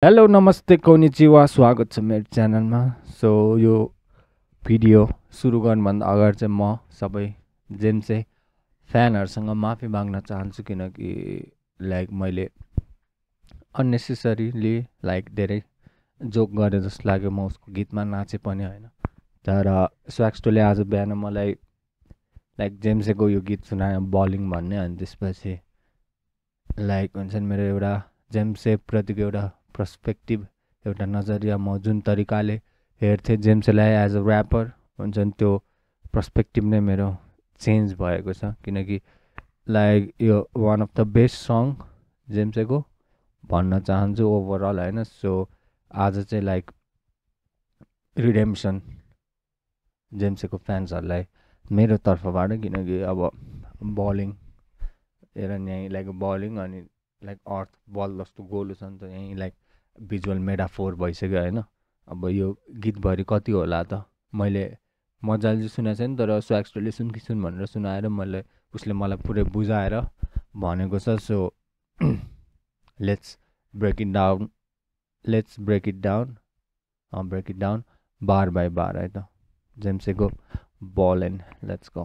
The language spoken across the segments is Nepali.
हेलो नमस्ते कोनिचिवा स्वागत छ मेरो च्यानलमा। सो यो भिडियो सुरु गर्नुभन्दा अगाडि चाहिँ म सबै जेम्से फ्यानहरूसँग माफी माग्न चाहन्छु, किनकि मैले अननेसेसरीली धेरै जोक गरे जस्तो लाग्यो। म उसको गीतमा नाचे पनि होइन, तर स्वाक्सटोले आज बिहान मलाई जेम्सेको यो गीत सुनायो बलिङ भन्ने। अनि त्यसपछि हुन्छ नि मेरो एउटा जेम्से प्रतिको एउटा पर्सपेक्टिभ, एउटा नजरिया, म जुन तरिकाले हेर्थेँ जेम्सेलाई एज अ ऱ्यापर हुन्छ नि, त्यो पर्सपेक्टिभ नै मेरो चेन्ज भएको छ। किनकि यो one of the best song जेम्सेको भन्न चाहन्छु ओभरअल होइन। सो आज चाहिँ रिडेम्सन जेम्सेको फ्यान्सहरूलाई मेरो तर्फबाट, किनकि अब बलिङ हेर नि यहीँ बलिङ अनि अर्थ बल जस्तो गोलो छ नि त, यहीँ भिजुअल मेटाफोर भइसक्यो होइन। अब यो गीतभरि कति होला त मैले मजाले सुनेको छैन, तर स्वाक्सटोले सुन कि सुन भनेर सुनाएर उसले मलाई पुरै बुझाएर भनेको छ। So let's break it down bar by bar है त, जेम्सेको बल and let's go.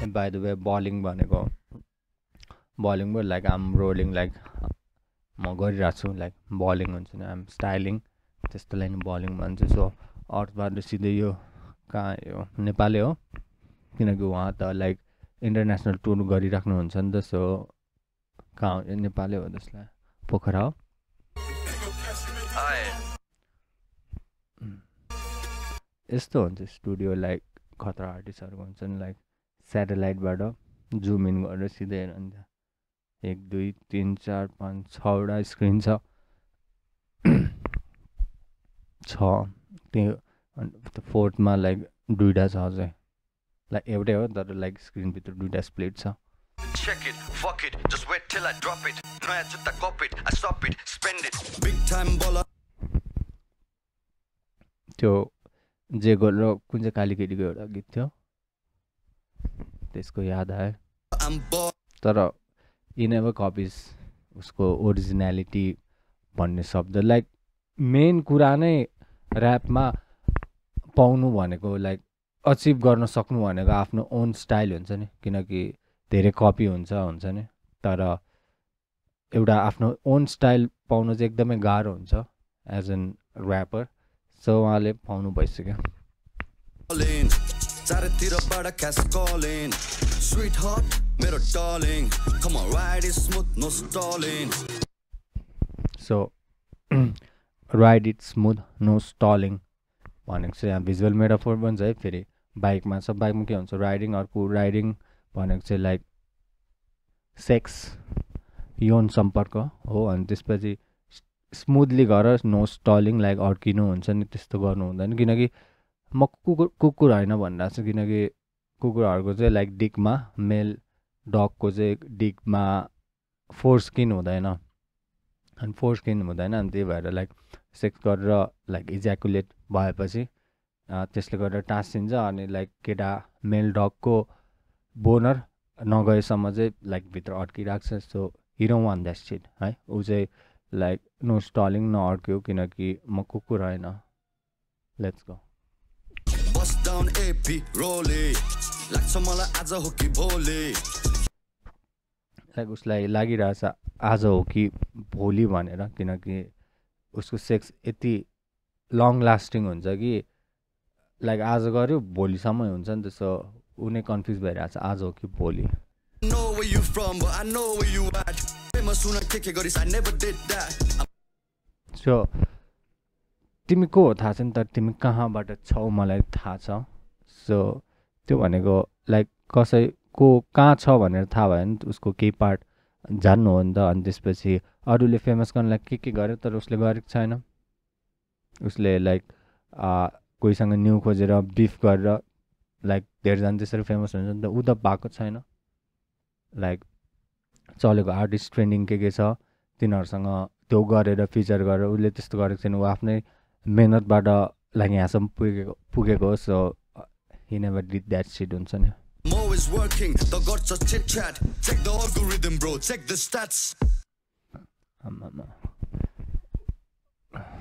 By the way balling भनेको बलिङ भयो आम रोलिङ, म गरिरहेको छु बलिङ हुन्छ नि, आम स्टाइलिङ, त्यस्तोलाई नि बलिङ भन्छ। सो अर्थबाट सिधै यो कहाँ हो, नेपालै हो, किनकि उहाँ त इन्टरनेसनल टुर गरिराख्नुहुन्छ नि त। सो कहाँ हो, नेपालै हो, त्यसलाई पोखरा हो। यस्तो हुन्छ स्टुडियो खतरा आर्टिस्टहरूको हुन्छ नि, स्याटेलाइटबाट जुम इन गरेर सिधै हेर्नुहुन्छ। 1 2 3 4 5 6वटा स्क्रिन छ, 6 त्यो फोर्थमा दुईवटा छ अझै, एउटै हो तर स्क्रिनभित्र दुईवटा स्प्लिट छ। Check it, fuck it, just wait till I drop it. नयाँ जुत्ता cup it, I stop it, spend it. Big time baller. त्यो जे गोल र कुन चाहिँ काली केटीको एउटा गीत थियो, त्यसको याद आयो। तर इन नेभर कपिज उसको ओरिजिनालिटी भन्ने शब्द। मेन कुरा नै ऱ्यापमा पाउनु भनेको अचिभ गर्न सक्नु भनेको आफ्नो ओन स्टाइल हुन्छ नि, किनकि धेरै कपी हुन्छ नि, तर एउटा आफ्नो ओन स्टाइल पाउनु चाहिँ एकदमै गाह्रो हुन्छ एज एन ऱ्यापर। सो उहाँले पाउनु भइसक्यो। So ride it smooth no stalling भनेको चाहिँ यहाँ भिजुअल मेटाफोर पनि छ है। फेरि बाइकमा छ, बाइकमा के हुन्छ राइडिङ, अर्को राइडिङ भनेको चाहिँ सेक्स, यौन सम्पर्क हो। अनि त्यसपछि स्मुथली गर नो स्टलिङ, अड्किनु हुन्छ नि, त्यस्तो गर्नु हुँदैन। किनकि म कुकुर होइन भनिरहेको छु, किनकि कुकुरहरूको चाहिँ डिकमा, मेल डगको चाहिँ डिकमा फोर्सकिन हुँदैन, अनि फोर्सकिन हुँदैन, अनि त्यही भएर सेक्स गरेर इज्याकुलेट भएपछि त्यसले गर्दा टाँसिन्छ। अनि केटा मेल डगको बोनर नगएसम्म चाहिँ भित्र अड्किरहेको छ। So hero one that seat है, ऊ चाहिँ नो स्टलिङ नअड्क्यो, किनकि म कुकुर होइन। Let's go. उसलाई लागिरहेछ आज हो कि भोलि भनेर, किनकि उसको सेक्स यति लङ लास्टिङ हुन्छ कि आज गऱ्यो भोलिसम्म हुन्छ नि त। सो ऊ नै कन्फ्युज भइरहेछ आज हो कि भोलि। सो तिमी को हो थाहा छैन, तर तिमी कहाँबाट छौ मलाई थाहा छ। सो त्यो भनेको कसैको कहाँ छ भनेर थाहा भयो नि, उसको केही पार्ट जान्नु हो नि त। अनि त्यसपछि अरूले फेमस गर्नलाई के गर्यो, तर उसले गरेको छैन। उसले कोहीसँग न्यु खोजेर बिफ गरेर धेरैजना त्यसरी फेमस हुन्छ नि त, ऊ त भएको छैन। चलेको आर्टिस्ट ट्रेन्डिङ के छ तिनीहरूसँग त्यो गरेर फिचर गरेर उसले त्यस्तो गरेको छैन। ऊ आफ्नै मेहनतबाट यहाँसम्म पुगेको हो। So he never did that shit हुन्छ नि। आमामा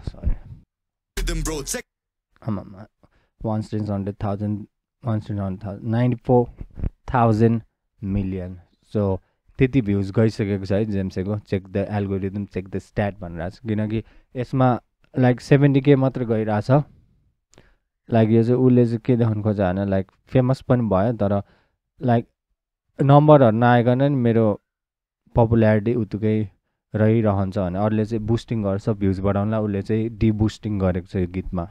sorry आमामा 1,100,000 94,000 million so त्यति भ्युज गइसकेको छ है जेम्सेको check the algorithm check the stat भनिरहेको छ किनकि यसमा लाइक 70K मात्र गइरहेछ लाइक यो चाहिँ उसले चाहिँ के देखाउनु खोज्यो भने लाइक फेमस पनि भयो तर लाइक नम्बरहरू नआइकन नि मेरो पपुल्यारिटी उतुकै रहिरहन्छ भने अरूले चाहिँ बुस्टिङ गर्छ भ्युज बढाउनलाई उसले चाहिँ डिबुस्टिङ गरेको छ यो गीतमा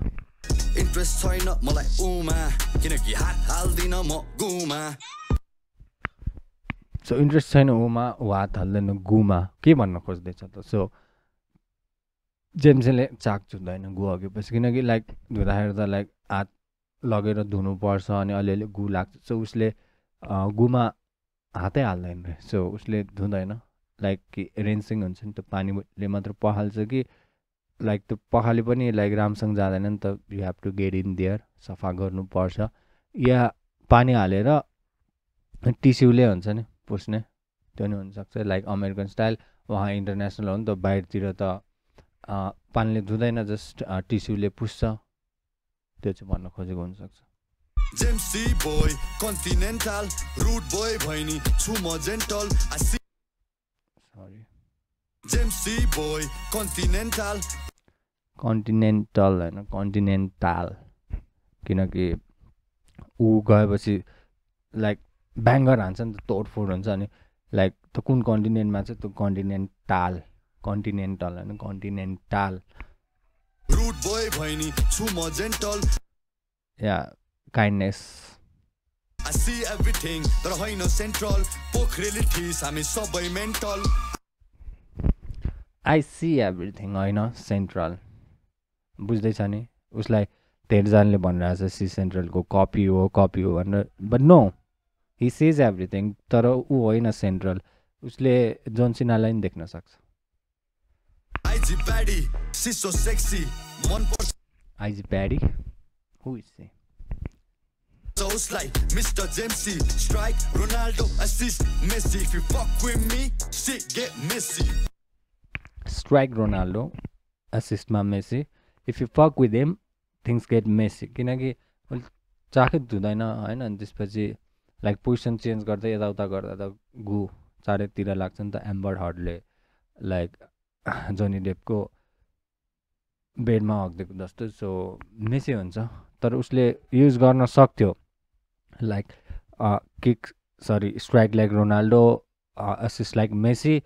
इन्ट्रेस्ट छैन मलाई उमा किनकि हात हाल्दिन म गुमा सो इन्ट्रेस्ट छैन उमा ऊ हात हाल्दैन गुमा के भन्न खोज्दैछ त सो जेम्सले चाक छुँदैन गु हगेपछि किनकि लाइक धुँदाखेरि त लाइक हात लगेर धुनुपर्छ अनि अलिअलि गु लाग्छ सो उसले गुमा हातै हाल्दैन रे सो उसले धुँदैन लाइक कि रेन्सिङ हुन्छ नि त्यो पानीले मात्र पखाल्छ कि लाइक त्यो पखाली पनि लाइक राम्रोसँग जाँदैन नि त you have to get in there सफा गर्नुपर्छ या पानी हालेर टिस्युले हुन्छ नि पुस्ने त्यो नि हुनसक्छ लाइक अमेरिकन स्टाइल उहाँ इन्टरनेसनल हो नि त बाहिरतिर त पानीले धुँदैन जस्ट टिस्युले पुस्छ त्यो चाहिँ भन्न खोजेको हुनसक्छ Jemsi boy continental route boy भइनी छु म gentle sorry Jemsi boy continental continental होइन कन्टिनेन्टाल किनकि ऊ गएपछि लाइक ब्याङ्गर हान्छ नि त तोडफोड हुन्छ अनि लाइक त कुन कन्टिनेन्टमा चाहिँ त्यो कन्टिनेन्टल होइन कन्टिनेन्टाल रुट बोय भइनी छु म gentle yeah kindness I see everything तर होइन सेन्ट्रल पोखरेली ठिस हामी सबै मेन्टल आई सी एभ्रिथिङ होइन सेन्ट्रल बुझ्दैछ नि उसलाई धेरैजनाले भनिरहेको छ सी सेन्ट्रलको कपी हो भनेर but no he sees everything तर ऊ होइन सेन्ट्रल उसले जोन सिनालाई नि देख्न सक्छ आइजी प्याडी सी सो सेक्सी मन पर्छ आइजी प्याडी हु इज सी उसलाई mister Jemsi strike Ronaldo assist Messi if you fuck with me shit get messy strike Ronaldo असिस्टमा Messi if you fuck with him things get messy किनकि चाखै धुँदैन होइन अनि त्यसपछि लाइक पोजिसन चेन्ज गर्दै यताउता गर्दा त गु चारैतिर लाग्छ नि त एम्बर हर्डले लाइक जोनी डेपको बेडमा हगिदिएको जस्तो सो मेसी हुन्छ तर उसले युज गर्न सक्थ्यो like kick sorry strike like Ronaldo assist like Messi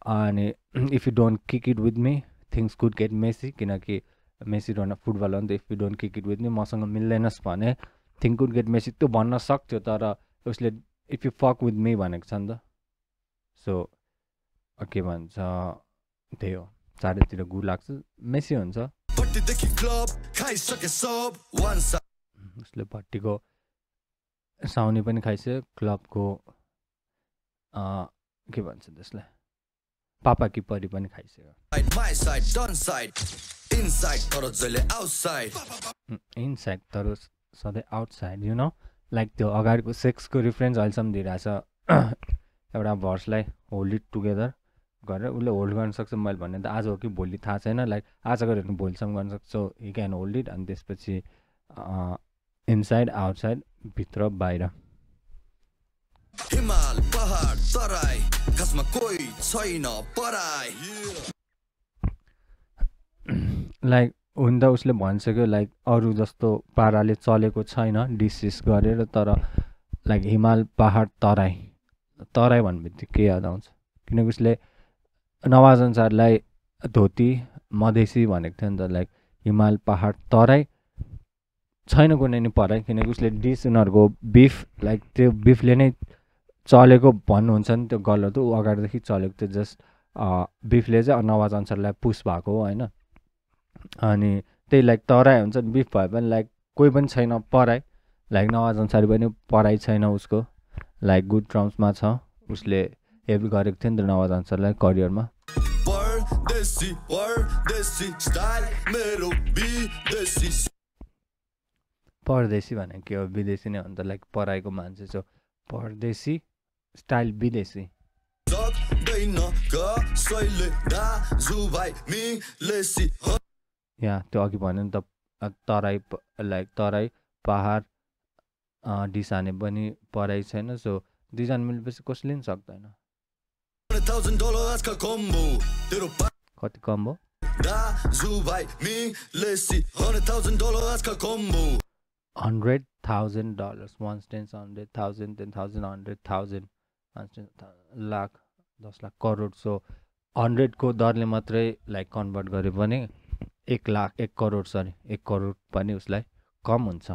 अनि if you don't kick it with me things could get messy किनकि मेसी फुटबल हो नि त if you don't kick it with me मसँग मिल्दैनस् भने थिङ्क कुड गेट मेसी त्यो भन्न सक्थ्यो तर उसले if you fuck with me भनेको छ नि त सो के भन्छ त्यही हो चारैतिर गु लाग्छ मेसी हुन्छ उसले भट्टीको साउनी पनि खाइसक्यो क्लबको के भन्छ त्यसलाई पापा कि परी पनि खाइसक्यो इनसाइड तर सधैँ आउटसाइड यु नो लाइक त्यो अगाडिको सेक्सको रिफरेन्स अहिलेसम्म दिइरहेछ एउटा भर्सलाई होल्ड इट टुगेदर गरेर उसले होल्ड गर्न सक्छ मैले भन्ने त आज हो कि भोलि थाहा छैन लाइक आज गऱ्यो भने भोलिसम्म गर्न सक्छ so he can hold it अनि त्यसपछि इनसाइड आउटसाइड भित्र बाहिर हिमाल पहाड तराई खासमा कोही छैन पराई लाइक हुन त उसले भनिसक्यो लाइक अरू जस्तो पाराले चलेको छैन डिसिस गरेर तर लाइक हिमाल पहाड तराई भन्ने बित्तिकै के याद आउँछ किनकि उसले नवाज अनुसारलाई धोती मधेसी भनेको थियो नि त लाइक हिमाल पहाड तराई छैन कुनै नि पराई किनकि उसले डिस उनीहरूको बिफ लाइक त्यो बिफले नै चलेको भन्नुहुन्छ नि त्यो गलत हो अगाडिदेखि चलेको त्यो जस्ट बिफले चाहिँ नवाज अनुसारलाई पुस भएको हो होइन अनि त्यही लाइक तराई हुन्छ नि बिफ भए पनि लाइक कोही पनि छैन पराई लाइक नवाज अनुसारी पनि पराई छैन उसको लाइक गुड टर्म्समा छ उसले हेल्प गरेको थियो नि त नवाज अनुसारलाई करियरमा परदेशी भनेको के हो विदेशी नै हो नि त लाइक पराईको मान्छे छ परदेशी स्टाइल विदेशी छैन कसैले दाजुभाइ मिलेसी या त्यो अघि भन्यो नि त तराई लाइक तराई पहाड डिसाने पनि पढाइ छैन सो दुईजना मिलेपछि कसले पनि सक्दैन $100,000 आजकल कम्बो तेरो कति कम हो दाजुभाइ मिलेसी $100,000 आजकल combo $100,000 once 10,000 10,000 100,000 lakh 10 lakh crore so 100 को दरले मात्रै लाइक कन्भर्ट गरे पनि 1 लाख 1 करोड सरी 1 करोड पनि उसलाई कम हुन्छ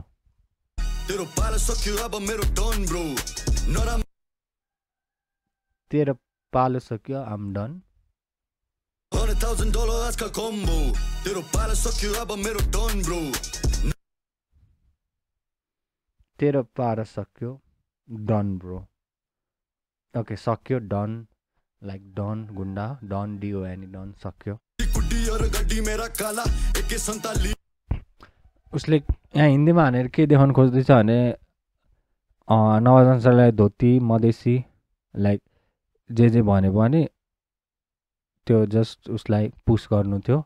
तेरो पालो सक्यो अब मेरो टर्न ब्रो नराम तेरो पालो सक्यो आम डन $100,000 आजकल कम्बो तेरो पालो सक्यो अब मेरो टर्न ब्रो तेरो पालो सक्यो डन ब्रो ओके सक्यो डन लाइक डन गुन्डा डन डिओएन डन सक्यो कुटी और गड्डी मेरा काला एके सन्ताली उसले यहाँ हिन्दीमा हानेर के देखाउन खोज्दैछ भने नवजान्सलाई धोती मधेसी लाइक जे भने पनि त्यो जस्ट उसलाई पुस गर्नु थियो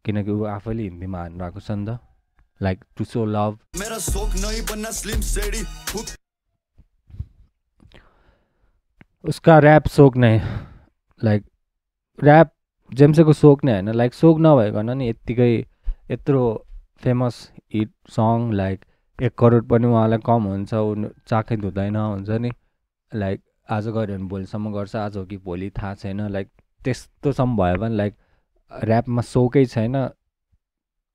किनकि ऊ आफैले हिन्दीमा हानिरहेको छ नि त लाइक टु सो लभ मेरा शौक नहीं बनना स्लिम सेडी उसका ऱ्याप सोक नै लाइक ऱ्याप जेम्सेको सोक नै होइन लाइक सोक नभइकन नि यत्तिकै यत्रो famous hit song like 1 crore पनि उहाँलाई कम हुन्छ ऊ चाखै धुँदैन हुन्छ नि लाइक आज गऱ्यो भने भोलिसम्म गर्छ आज हो कि भोलि थाहा छैन लाइक त्यस्तोसम्म भयो भने लाइक ऱ्यापमा सोकै छैन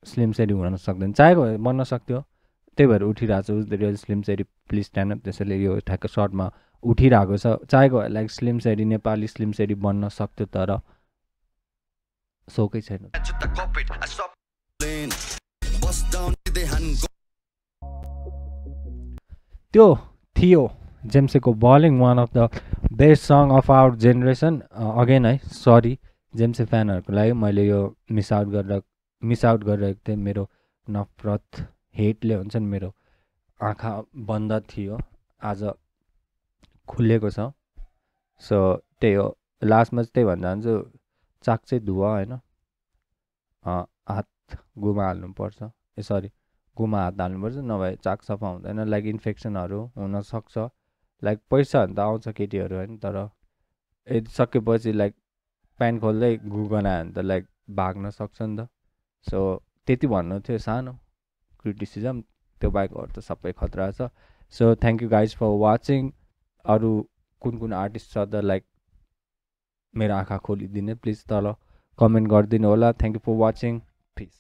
स्लिम सेडी हुन सक्दैन चाहेको भए बन्न सक्थ्यो त्यही भएर उठिरहेको छ real slim shady please stand up त्यसैले यो ठ्याक्क सर्टमा उठिरहेको छ चाहेको भए like slim shady Nepali slim shady बन्न सक्थ्यो तर सोकै छैन त्यो थियो जेम्सेको balling one of the best song of our generation again है सरी जेम्से फ्यानहरूको लागि मैले यो मिस आउट गरिरहेको थिएँ मेरो नफरत हेटले हुन्छ नि मेरो आँखा बन्द थियो आज खुलेको छ सो त्यही हो लास्टमा चाहिँ त्यही भन्न चाहन्छु चाक चाहिँ धुवा होइन हात गुमा हाल्नुपर्छ सरी गुमा हात हाल्नुपर्छ नभए चाक सफा हुँदैन लाइक इन्फेक्सनहरू हुनसक्छ लाइक पैसा भने त आउँछ केटीहरू होइन तर यदि सकेपछि लाइक प्यान्ट खोल्दै गुगन आयो भने त लाइक भाग्न सक्छ नि त सो त्यति भन्नु थियो सानो क्रिटिसिजम त्यो बाइकहरू त सबै खतरा छ so thank you guys for watching अरू कुन आर्टिस्ट छ त लाइक मेरो आँखा खोलिदिने प्लिज तल कमेन्ट गरिदिनु होला thank you for watching piece